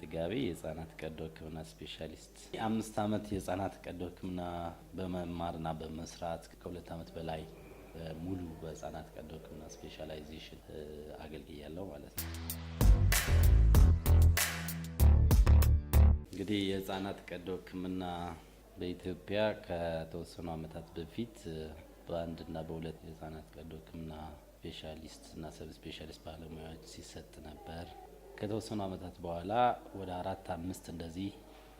ጥጋቤ፣ የህጻናት ቀዶ ሕክምና ስፔሻሊስት። 5 ዓመት የህጻናት ቀዶ ሕክምና በመማርና በመስራት፣ ከ2 ዓመት በላይ ሙሉ በህጻናት ቀዶ ሕክምና specialization አገልግያለሁ ማለት ነው። እንግዲህ የህጻናት ቀዶ ሕክምና በኢትዮጵያ ከተወሰኑ ዓመታት በፊት በአንድና በሁለት የህጻናት ቀዶ ሕክምና ስፔሻሊስት እና sub specialist ባለሙያዎች ሲሰጥ ነበር። ከተወሰኑ ዓመታት በኋላ ወደ አራት አምስት እንደዚህ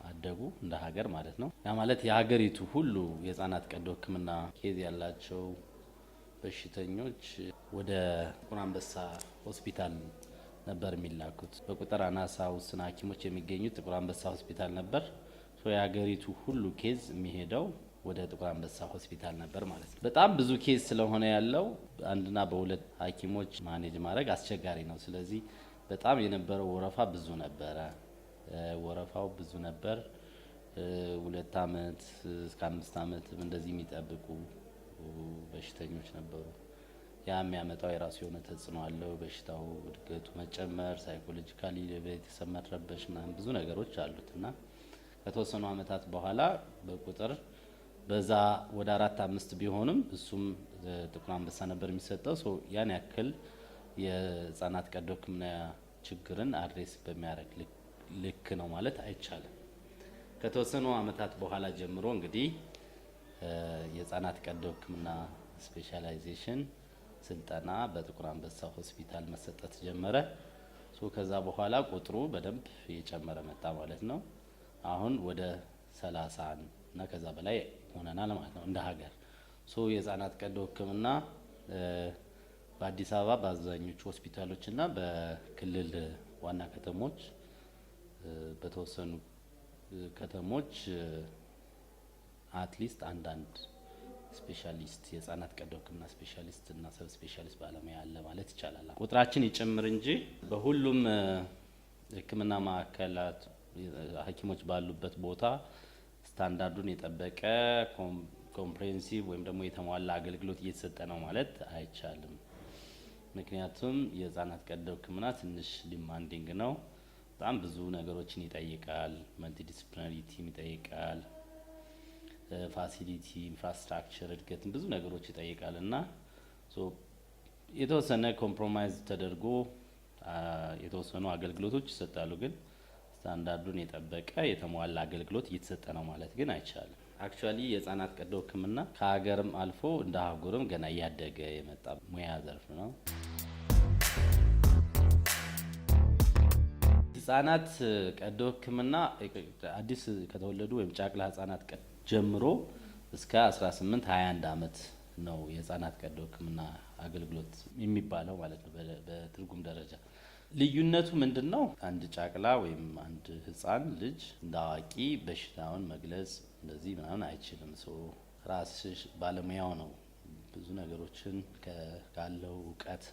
አደጉ፣ እንደ ሀገር ማለት ነው። ያ ማለት የሀገሪቱ ሁሉ የህጻናት ቀዶ ሕክምና case ያላቸው በሽተኞች ወደ ጥቁር አንበሳ ሆስፒታል ነበር የሚላኩት። በቁጥር አናሳ ውስን ሐኪሞች የሚገኙት ጥቁር አንበሳ ሆስፒታል ነበር። የሀገሪቱ ሁሉ case የሚሄደው ወደ ጥቁር አንበሳ ሆስፒታል ነበር ማለት ነው። በጣም ብዙ case ስለሆነ ያለው አንድና በሁለት ሐኪሞች manage ማድረግ አስቸጋሪ ነው። ስለዚህ በጣም የነበረው ወረፋ ብዙ ነበረ። ወረፋው ብዙ ነበር። 2 አመት እስከ 5 አመት እንደዚህ የሚጠብቁ በሽተኞች ነበሩ። ያ የሚያመጣው የራሱ የሆነ ተጽዕኖ አለው። በሽታው እድገቱ መጨመር፣ psychologically ቤተሰብ መረበሽ ምናምን ብዙ ነገሮች አሉት። እና ከተወሰኑ አመታት በኋላ በቁጥር በዛ ወደ አራት አምስት ቢሆንም እሱም ጥቁር አንበሳ ነበር የሚሰጠው። So ያን ያክል የህጻናት ቀዶ ሕክምና ችግርን address በሚያደርግ ልክ ነው ማለት አይቻልም። ከተወሰኑ አመታት በኋላ ጀምሮ እንግዲህ የህጻናት ቀዶ ሕክምና specialization ስልጠና በጥቁር አንበሳ ሆስፒታል መሰጠት ጀመረ። So ከዛ በኋላ ቁጥሩ በደንብ እየጨመረ መጣ ማለት ነው። አሁን ወደ 30 እና ከዛ በላይ ሆነናል ማለት ነው እንደ ሀገር። So የህጻናት ቀዶ ሕክምና በአዲስ አበባ በአብዛኞቹ ሆስፒታሎች እና በክልል ዋና ከተሞች፣ በተወሰኑ ከተሞች at least አንዳንድ ስፔሻሊስት፣ የህጻናት ቀዶ ሕክምና ስፔሻሊስት እና sub specialist ባለሙያ አለ ማለት ይቻላል። ቁጥራችን ይጨምር እንጂ በሁሉም ሕክምና ማዕከላት ሐኪሞች ባሉበት ቦታ ስታንዳርዱን የጠበቀ comprehensive ወይም ደግሞ የተሟላ አገልግሎት እየተሰጠ ነው ማለት አይቻልም። ምክንያቱም የህጻናት ቀዶ ሕክምና ትንሽ demanding ነው። በጣም ብዙ ነገሮችን ይጠይቃል። Multidisciplinary team ይጠይቃል። Facility፣ infrastructure እድገትን፣ ብዙ ነገሮች ይጠይቃል። እና የተወሰነ compromise ተደርጎ የተወሰኑ አገልግሎቶች ይሰጣሉ። ግን ስታንዳርዱን የጠበቀ የተሟላ አገልግሎት እየተሰጠ ነው ማለት ግን አይቻልም። Actually የህጻናት ቀዶ ሕክምና ከሀገርም አልፎ እንደ አህጉርም ገና እያደገ የመጣ ሙያ ዘርፍ ነው። ህጻናት ቀዶ ሕክምና አዲስ ከተወለዱ ወይም ጨቅላ ህጻናት ጀምሮ እስከ 18፣ 21 አመት ነው የህጻናት ቀዶ ሕክምና አገልግሎት የሚባለው ማለት ነው በትርጉም ደረጃ። ልዩነቱ ምንድን ነው? አንድ ጨቅላ ወይም አንድ ህጻን ልጅ እንደ አዋቂ በሽታውን መግለጽ እንደዚህ ምናምን አይችልም። So ራስሽ ባለሙያው ነው ብዙ ነገሮችን ካለው እውቀት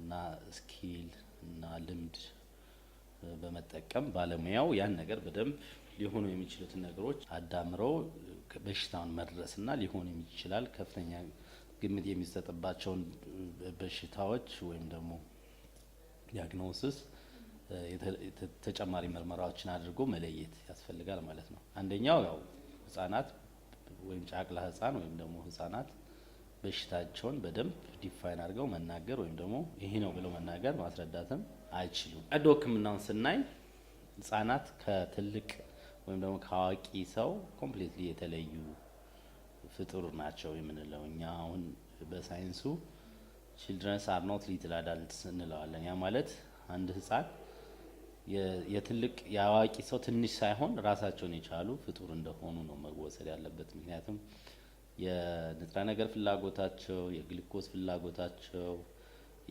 እና skill እና ልምድ በመጠቀም ባለሙያው ያን ነገር በደንብ ሊሆኑ የሚችሉትን ነገሮች አዳምሮ በሽታውን መድረስና ሊሆን ይችላል ከፍተኛ ግምት የሚሰጥባቸውን በሽታዎች ወይም ደግሞ diagnosis ተጨማሪ ምርመራዎችን አድርጎ መለየት ያስፈልጋል ማለት ነው። አንደኛው ያው ህጻናት ወይም ጨቅላ ህጻን ወይም ደግሞ ህጻናት በሽታቸውን በደንብ define አድርገው መናገር ወይም ደግሞ ይሄ ነው ብለው መናገር ማስረዳትም አይችሉም። ቀዶ ሕክምናውን ስናይ ህጻናት ከትልቅ ወይም ደግሞ ከአዋቂ ሰው completely የተለዩ ፍጡር ናቸው የምንለው። እኛ አሁን በሳይንሱ "childrens are not little adults" እንለዋለን። ያ ማለት አንድ ህጻን የትልቅ የአዋቂ ሰው ትንሽ ሳይሆን ራሳቸውን የቻሉ ፍጡር እንደሆኑ ነው መወሰድ ያለበት። ምክንያቱም የንጥረ ነገር ፍላጎታቸው፣ የግሉኮስ ፍላጎታቸው፣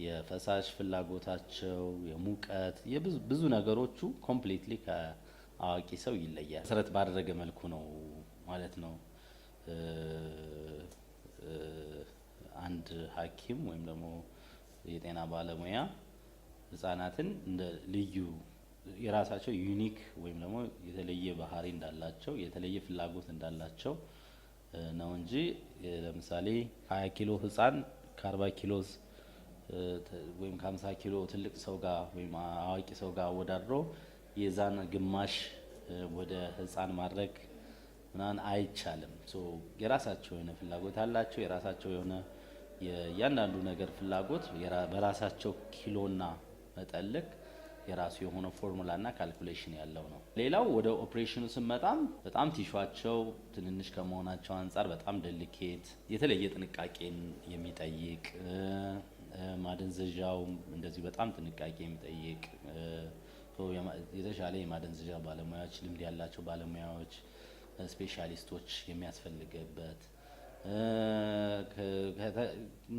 የፈሳሽ ፍላጎታቸው፣ የሙቀት፣ የብዙ ብዙ ነገሮቹ completely ከአዋቂ ሰው ይለያል። መሰረት ባደረገ መልኩ ነው ማለት ነው። አንድ ሐኪም ወይም ደግሞ የጤና ባለሙያ ህጻናትን እንደ ልዩ የራሳቸው unique ወይም ደግሞ የተለየ ባህሪ እንዳላቸው፣ የተለየ ፍላጎት እንዳላቸው ነው እንጂ ለምሳሌ 20 ኪሎ ህጻን ከ40 ኪሎ ወይም ከ50 ኪሎ ትልቅ ሰው ጋር ወይም አዋቂ ሰው ጋር አወዳድሮ የዛን ግማሽ ወደ ህፃን ማድረግ ምናምን አይቻልም። So የራሳቸው የሆነ ፍላጎት አላቸው። የራሳቸው የሆነ የእያንዳንዱ ነገር ፍላጎት በራሳቸው ኪሎና መጠን ልክ የራሱ የሆነ ፎርሙላና calculation ያለው ነው። ሌላው ወደ ኦፕሬሽኑ ስንመጣም በጣም tissue ኣቸው ትንንሽ ከመሆናቸው አንጻር በጣም delicate፣ የተለየ ጥንቃቄን የሚጠይቅ፣ ማደንዘዣውም እንደዚሁ በጣም ጥንቃቄ የሚጠይቅ፣ የተሻለ የማደንዘዣ ባለሙያዎች፣ ልምድ ያላቸው ባለሙያዎች፣ specialist ኦች የሚያስፈልግበት፣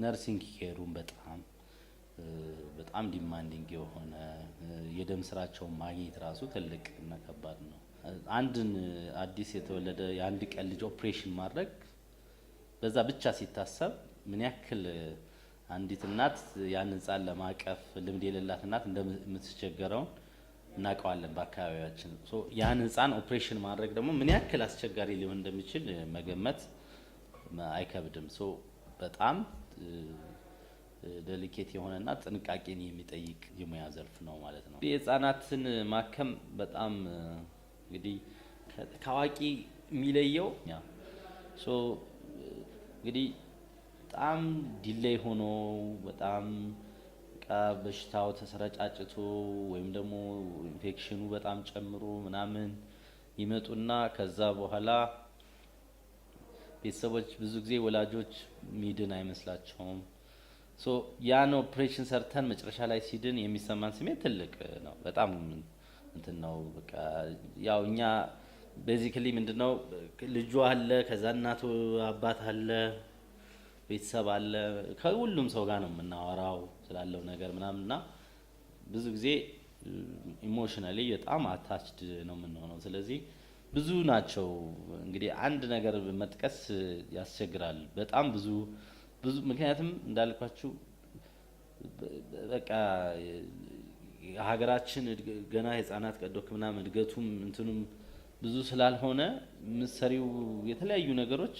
nursing care ኡን በጣም በጣም demanding የሆነ፣ የደም ስራቸውን ማግኘት ራሱ ትልቅ እና ከባድ ነው። አንድን አዲስ የተወለደ የአንድ ቀን ልጅ ኦፕሬሽን ማድረግ በዛ ብቻ ሲታሰብ ምን ያክል አንዲት እናት ያን ህፃን ለማቀፍ ልምድ የሌላት እናት እንደምትቸገረውን እናውቀዋለን በአካባቢያችን። ያን ህፃን ኦፕሬሽን ማድረግ ደግሞ ምን ያክል አስቸጋሪ ሊሆን እንደሚችል መገመት አይከብድም። So በጣም delicate የሆነና ጥንቃቄን የሚጠይቅ የሙያ ዘርፍ ነው ማለት ነው። የህፃናትን ማከም በጣም እንግዲህ ከአዋቂ የሚለየው so እንግዲህ በጣም delay ሆኖ፣ በጣም በሽታው ተሰረጫጭቶ ወይም ደግሞ ኢንፌክሽኑ በጣም ጨምሮ ምናምን ይመጡና ከዛ በኋላ ቤተሰቦች፣ ብዙ ጊዜ ወላጆች ሚድን አይመስላቸውም። So ያን ኦፕሬሽን ሰርተን መጨረሻ ላይ ሲድን የሚሰማን ስሜት ትልቅ ነው። በጣም እንትን ነው። በቃ ያው እኛ basically ምንድነው፣ ልጁ አለ፣ ከዛ እናቱ አባት አለ፣ ቤተሰብ አለ። ከሁሉም ሰው ጋር ነው የምናወራው ስላለው ነገር ምናምን እና ብዙ ጊዜ emotionally በጣም attached ነው የምንሆነው። ስለዚህ ብዙ ናቸው። እንግዲህ አንድ ነገር መጥቀስ ያስቸግራል። በጣም ብዙ ብዙ፣ ምክንያቱም እንዳልኳችሁ በቃ ሀገራችን ገና የህጻናት ቀዶ ሕክምና እድገቱም እንትኑም ብዙ ስላልሆነ ምሰሪው የተለያዩ ነገሮች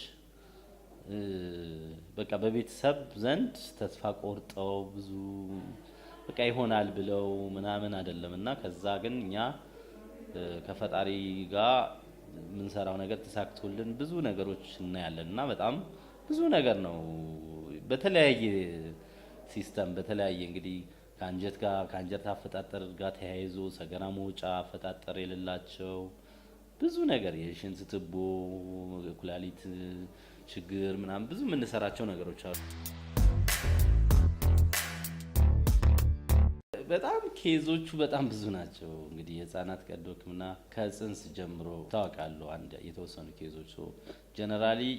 በቃ በቤተሰብ ዘንድ ተስፋ ቆርጠው ብዙ በቃ ይሆናል ብለው ምናምን አይደለም እና ከዛ ግን እኛ ከፈጣሪ ጋር የምንሰራው ነገር ተሳክቶልን ብዙ ነገሮች እናያለን እና በጣም ብዙ ነገር ነው። በተለያየ system፣ በተለያየ እንግዲህ ከአንጀት ጋር፣ ከአንጀት አፈጣጠር ጋር ተያይዞ ሰገራ መውጫ አፈጣጠር የሌላቸው፣ ብዙ ነገር፣ የሽንት ትቦ፣ ኩላሊት ችግር ምናምን ብዙ የምንሰራቸው ነገሮች አሉ። በጣም case ኦቹ በጣም ብዙ ናቸው። እንግዲህ የህፃናት ቀዶ ሕክምና ከጽንስ ጀምሮ ይታወቃሉ። አንድ የተወሰኑ case ኦች፣ generally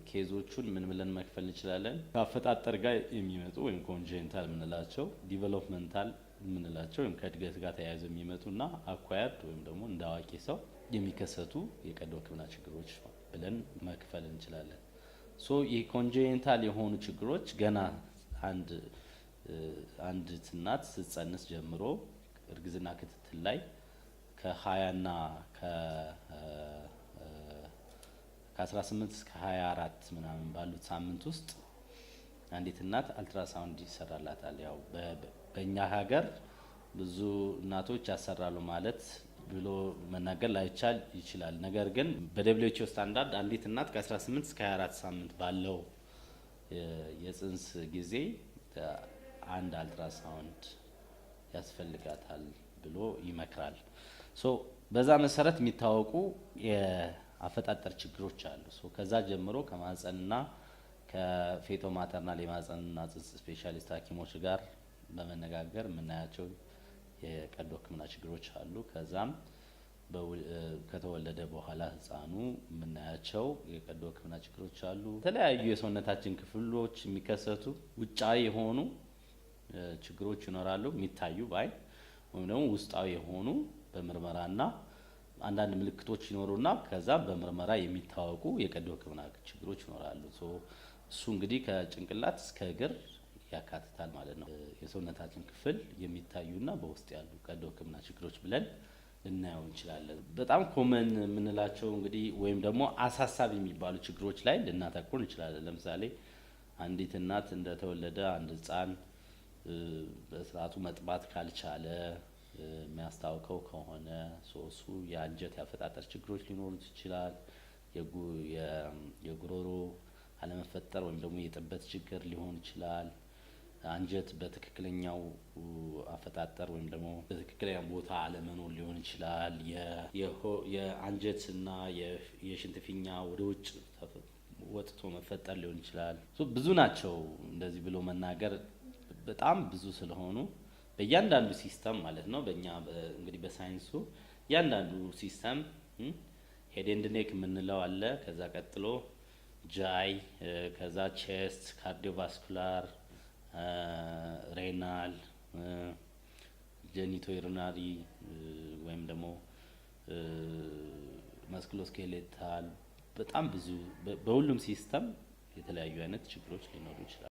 case ኦቹን ምን ብለን መክፈል እንችላለን? ከአፈጣጠር ጋር የሚመጡ ወይም congenital የምንላቸው፣ developmental የምንላቸው ወይም ከእድገት ጋር ተያይዘው የሚመጡ እና acquired ወይም ደግሞ እንደ አዋቂ ሰው የሚከሰቱ የቀዶ ሕክምና ችግሮች ብለን መክፈል እንችላለን። So ይህ congenital የሆኑ ችግሮች ገና አንዲት እናት ስትጸንስ ጀምሮ እርግዝና ክትትል ላይ ከ20 ና ከ18 እስከ 24 ምናምን ባሉት ሳምንት ውስጥ አንዲት እናት አልትራሳውንድ ይሰራላታል። ያው በእኛ ሀገር ብዙ እናቶች ያሰራሉ ማለት ብሎ መናገር ላይቻል ይችላል። ነገር ግን በ WHO standard አንዲት እናት ከ18 እስከ 24 ሳምንት ባለው የጽንስ ጊዜ አንድ አልትራሳውንድ ያስፈልጋታል ብሎ ይመክራል። So በዛ መሰረት የሚታወቁ የአፈጣጠር ችግሮች አሉ። So ከዛ ጀምሮ ከማህጸንና ከ feto maternal የማህጸንና ጽንስ specialist ሐኪሞች ጋር በመነጋገር የምናያቸው የቀዶ ሕክምና ችግሮች አሉ። ከዛም ከተወለደ በኋላ ህፃኑ የምናያቸው የቀዶ ሕክምና ችግሮች አሉ። የተለያዩ የሰውነታችን ክፍሎች የሚከሰቱ ውጫዊ የሆኑ ችግሮች ይኖራሉ፣ የሚታዩ በአይን፣ ወይም ደግሞ ውስጣዊ የሆኑ በምርመራና አንዳንድ ምልክቶች ይኖሩና ከዛ በምርመራ የሚታወቁ የቀዶ ሕክምና ችግሮች ይኖራሉ። እሱ እንግዲህ ከጭንቅላት እስከ እግር ያካትታል ማለት ነው። የሰውነታችን ክፍል የሚታዩና በውስጥ ያሉ ቀዶ ሕክምና ችግሮች ብለን ልናየው እንችላለን። በጣም common የምንላቸው እንግዲህ ወይም ደግሞ አሳሳቢ የሚባሉ ችግሮች ላይ ልናተኩር እንችላለን። ለምሳሌ አንዲት እናት እንደተወለደ አንድ ህፃን በስርዓቱ መጥባት ካልቻለ፣ የሚያስታውከው ከሆነ ሶሱ የአንጀት ያፈጣጠር ችግሮች ሊኖሩት ይችላል። የጉሮሮ አለመፈጠር ወይም ደግሞ የጥበት ችግር ሊሆን ይችላል። አንጀት በትክክለኛው አፈጣጠር ወይም ደግሞ በትክክለኛ ቦታ አለመኖር ሊሆን ይችላል። የአንጀት እና የሽንት ፊኛ ወደ ውጭ ወጥቶ መፈጠር ሊሆን ይችላል። ብዙ ናቸው፣ እንደዚህ ብሎ መናገር በጣም ብዙ ስለሆኑ በእያንዳንዱ system ማለት ነው። በእኛ እንግዲህ በሳይንሱ እያንዳንዱ system head and neck የምንለው አለ። ከዛ ቀጥሎ GI፣ ከዛ chest፣ cardiovascular፣ renal፣ genitourinary ወይም ደግሞ musculoskeletal፣ በጣም ብዙ በሁሉም system የተለያዩ አይነት ችግሮች ሊኖሩ ይችላሉ።